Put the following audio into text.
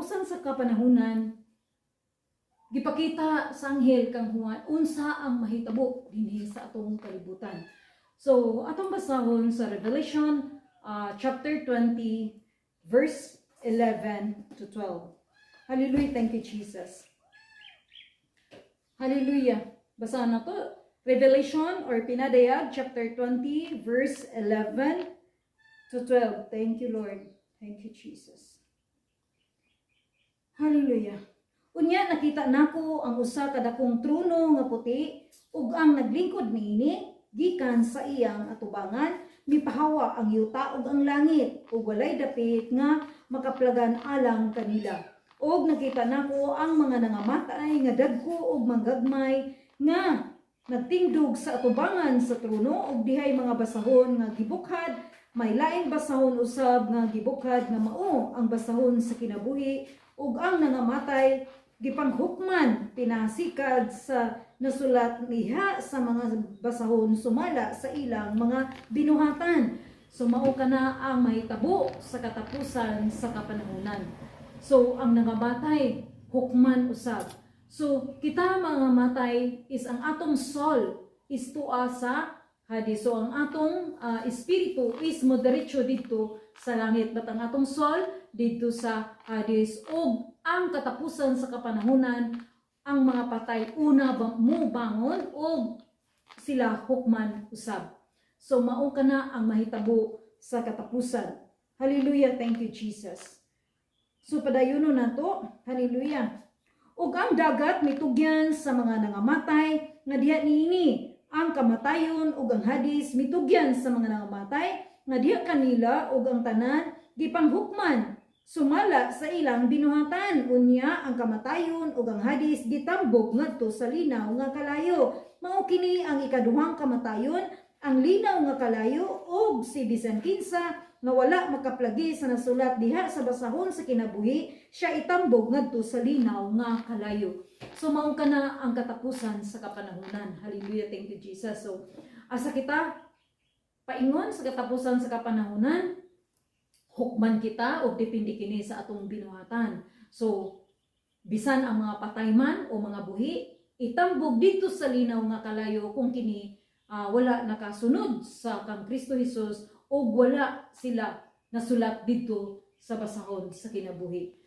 katapusan sa kapanahunan, gipakita sa anghel kang Juan unsa ang mahitabo dinhi sa atong kalibutan. So, atong basahon sa Revelation chapter 20 verse 11 to 12. Hallelujah, thank you, Jesus. Hallelujah. Basahan na to. Revelation or Pinadayag chapter 20 verse 11 to 12. Thank you, Lord. Thank you, Jesus. Hallelujah. Unya nakita nako ang usa ka dakong trono nga puti ug ang naglingkod niini gikan sa iyang atubangan mipahawa ang yuta ug ang langit ug walay dapit nga makaplagan alang kanila. Ug nakita nako ang mga nangamatay nga dagko ug manggagmay nga nagtindog sa atubangan sa trono, ug dihay mga basahon nga gibukhad. May laing basahon usab nga gibukhad nga mao ang basahon sa kinabuhi, ug ang nangamatay gipanghukman pinasikad sa nasulat niha sa mga basahon sumala sa ilang mga binuhatan. So mao kana ang mahitabo sa katapusan sa kapanahunan. So ang nangamatay hukman usab. So kita mga matay is ang atong soul is tua sa Hades. So ang atong espiritu is modiretso didto sa langit, but ang atong soul didto sa Hades. Ug ang katapusan sa kapanahunan, ang mga patay una ba, mo bangon ug sila hukman usab. So mao kana ang mahitabo sa katapusan. Hallelujah, thank you, Jesus. So padayonon nato. Hallelujah. Ug ang dagat mitugyan sa mga nangamatay nga diha niini. Ang kamatayon ug ang Hades mitugyan sa mga nangamatay nga diha kanila, ug ang tanan gipanghukman sumala sa ilang binuhatan. Unya ang kamatayon ug ang Hades gitambog ngadto sa linaw nga kalayo. Mao kini ang ikaduhang kamatayon, ang linaw nga kalayo. Ug si bisan kinsa nga wala makaplagi sa nasulat diha sa basahon sa kinabuhi, siya itambog ngadto sa linaw nga kalayo. So mao kana ang katapusan sa kapanahunan. Hallelujah, thank you, Jesus. So asa kita paingon sa katapusan sa kapanahunan? Hukman kita og depende kini sa atong binuhatan. So bisan ang mga patay man o mga buhi, itambog didto sa linaw nga kalayo kung kini wala nakasunod sa kang Kristo Jesus o wala sila nasulat didto sa basahon sa kinabuhi.